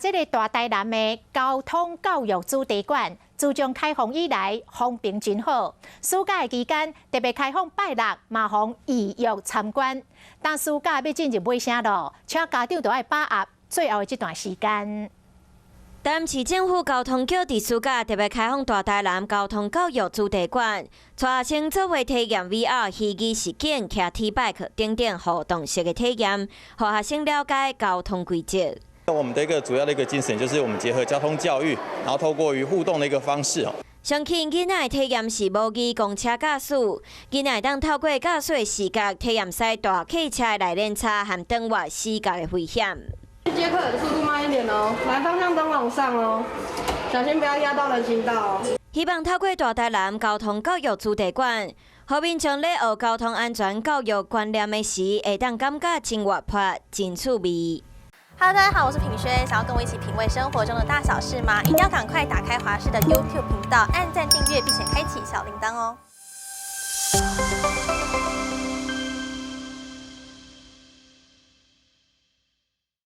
這个大台南的交通教育主題館，自從開放以來，風評真好。暑假的期間特別開放拜六，嘛予預約參觀。但暑假欲進入尾聲囉，請家長著愛把握最後的這段時間。台南市政府交通局佇暑假特別開放大台南交通教育主題館，帶學生做伙體驗 VR 虛擬實境、騎 T bike 等等互動式的體驗，予學生了解交通規則。我們的一個主要的一個精神，就是我們結合交通教育，然後透過於互動的一個方式。上吸引囡仔的體驗是模擬公車駕駛，囡仔會當透過駕駛的視覺體驗駛大客車的內輪差和轉彎死角的危險。接客人速度慢一點哦，來方向燈往上哦，小心不要壓到人行道哦。希望透過大台南交通教育主題館，予民眾咧學交通安全教育觀念的時，會當感覺真活潑、真趣味。 Hello，大家好，我是品軒，想要跟我一起品味生活中的大小事嗎？一定要趕快打開華視的 YouTube 頻道，按讚訂閱，並且開啟小鈴鐺哦。